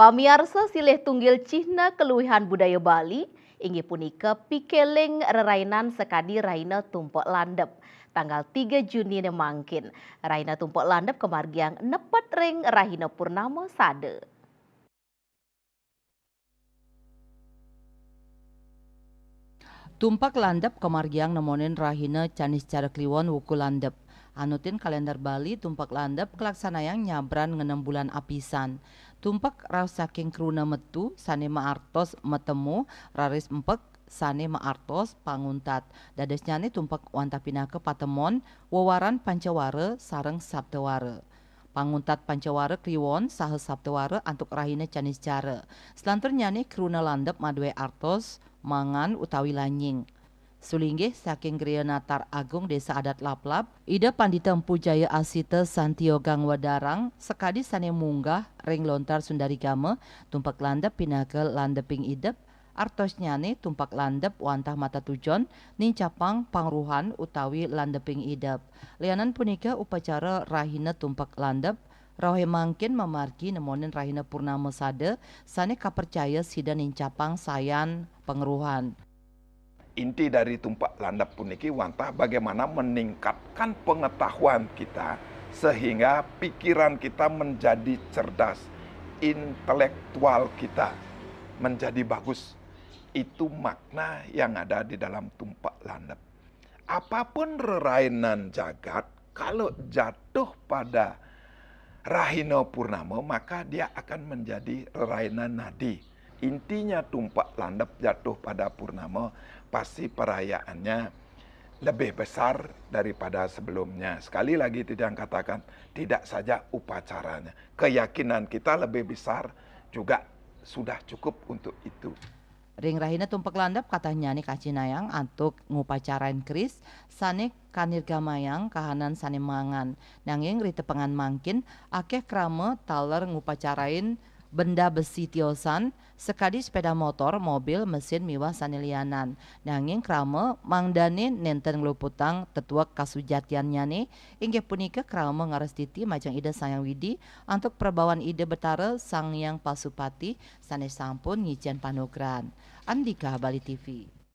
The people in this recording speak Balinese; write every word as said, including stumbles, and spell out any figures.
Pamiarsa, silih tunggil cihna kaluihan budaya Bali inggih punika pikeleng rerainan sakadi rahina Tumpek Landep, tanggal tiga Juni ne mangkin. Rahina Tumpek Landep kamargiang nepet ring rahina purnama sada. Tumpek Landep kamargiang nemonin rahina Caniscara Kliwon wuku Landep. Anutin kalender Bali, Tumpek Landep kalaksanayang nyabran ngenem bulan apisan. Tumpek raos saking kruna metu sane maartos matemu, raris empek sane maartos panguntat. Dadosnyane tumpek wantah pinaka patemon wewaran Pancawara sareng Saptawara. Panguntat Pancawara Kliwon saha Saptawara antuk rahina Caniscara. Selanturnyane kruna Landep madue artos mangan utawi lanying. Sulinggih saking Griya Natar Agung Desa Adat Laplap, Ida Pandita Empu Jaya Asita Santio Gangwadarang sakadi sane munggah ring lontar Sundarigama, Tumpek Landep pinaka landeping idep, artosnyane Tumpek Landep wantah matatujon nincapang pangruhan utawi landeping idep. Lianan punika, upacara rahina Tumpek Landep rauhe mangkin mamargi nemonin rahina purnama sada sane kapercaya sida nincapang sayan pangruhan. Inti dari Tumpek Landep puniki wantah bagaimana meningkatkan pengetahuan kita sehingga pikiran kita menjadi cerdas, intelektual kita menjadi bagus. Itu makna yang ada di dalam Tumpek Landep. Apapun rerainan jagat, kalau jatuh pada rahina purnama, maka dia akan menjadi rerainan nadi. Intinya, Tumpek Landep jatuh pada purnama, pasti perayaannya lebih besar daripada sebelumnya. Sekali lagi, Titiang katakan, tidak saja upacaranya, keyakinan kita lebih besar juga sudah cukup untuk itu. Ring rahina Tumpek Landep, katahnyane kacinayang antuk ngupacarain keris sane kanirgamayang kahanan sane mangan. Nanging ritepengan mangkin, akeh krama taler ngupacarain benda besi tiosan, sakadi sepeda motor, mobil, mesin, miwah sane lianan. Nanging krama mangdane nenten ngluputang tetuek kasujatiannyane, inggih punika krama ngarastiti majeng Ida Sang Hyang Widi antuk prabawan Ida Betara Sang Hyang Pasupati sane sampun ngicen panugrahan. Andika Bali T V.